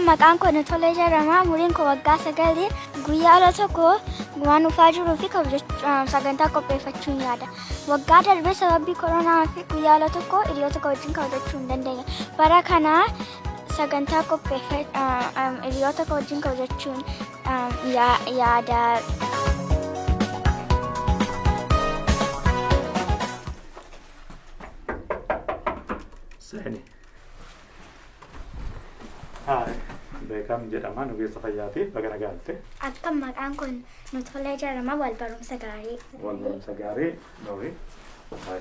Maqaan koo Tolee jedhama. Umuriin koo waggaa 9. Guyyaa dhaloota koo waan dhufaa jiruu fi sagantaa qopheeffachuun yaada. Waggaa darbe sababii koronaa fi guyyaa dhaloota koo hiriyoota koo wajjin kabajachuu hin dandeenye. Bara kana sagantaa hiriyoota koo wajjin kabajachuun yaada. Seeni. Hi, Beekam jedhama ogeessa fayyaati. Baga nagaa dhufte. Akkam, maqaan kun Nutolee jedhama, wal barumsa gaarii. Wal barumsa gaarii. Noori. Hi.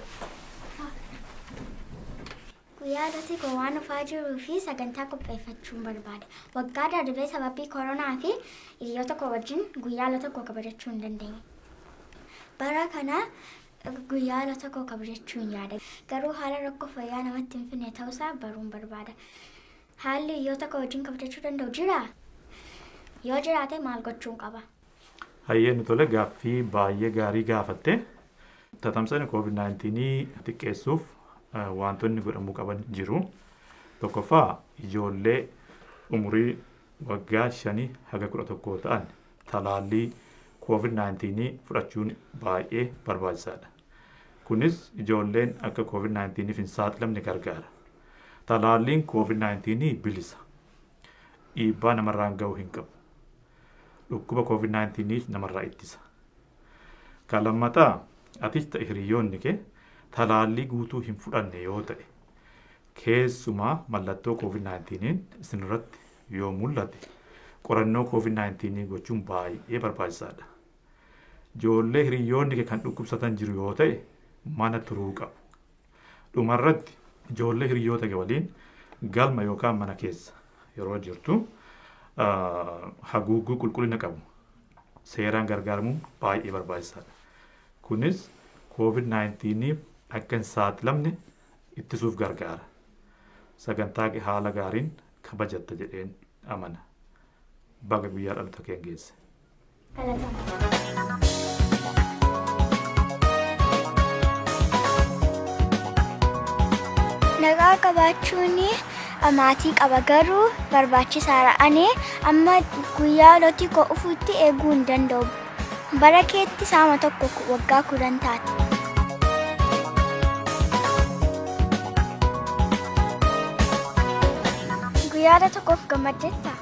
Guyyaa dhaloota koo waan dhufaa jiruu fi sagantaa qopheeffachuun barbaada. Waggaa darbee sababii koronaa fi hiriyoota koo wajjin guyyaa dhaloota koo kabajachuu hin dandeenye. Bara kana guyyaa dhaloota koo kabajachuun yaada. Garuu haala rakkoo fayyaa namatti hin fidne ta'uusaa baruun barbaada. Haalli hiriyoota koo wajjin kabajachuu danda'u jiraa? Yoo jiraate maal gochuun qaba? Hayyee Nutole, gaaffii baay'ee gaarii gaafatte. Tatamsa'ina COVID-19 xiqqeessuuf wantoonni godhamuu qaban jiru. Tokkoffaa, ijoollee umurii waggaa 5 haga 11 ta'an talaallii COVID-19 fudhachuun baay'ee barbaachisaadha. Kunis ijoolleen akka COVID-19 hin saaxilamne gargaara. Talaalliin COVID-19 bilisa. Dhiibbaa namarraan ga'u hin qabu. Dhukkuba COVID-19 namarraa ittisa. Kan lammataa, atis ta'e hiriyoonni kee talaallii guutuu hin fudhanne yoo ta'e, keessumaa mallattoo COVID-19 isinirratti yoo mul'ate, qorannoo COVID-19 gochuun baay'ee barbaachisaadha. Ijoollee hiriyoonni kee kan dhukkubsatan jiru yoo ta'e mana turuu qabu. Dhumarratti, ijoollee hiriyoota kee waliin galma yookaan mana keessa yeroo jirtu haguugguu qulqullina qabu seeraan gargaaramuun baay'ee barbaachisaadha. Kunis COVID-19 akka hin saaxilamne ittisuuf gargaara. Sagantaa kee haala gaariin kabajatta jedheen amana. Baga guyyaa dhaloota kee geesse. Galatoomaa. Nagaa qabaachuun maatii qaba garuu barbaachisaadha. Ani amma guyyaa dhalooti koo dhufuutti eeguu hin danda'u. Bara keetti saama tokko waggaa 10 taate. Guyyaa dhaloota koof gammaddeettaa?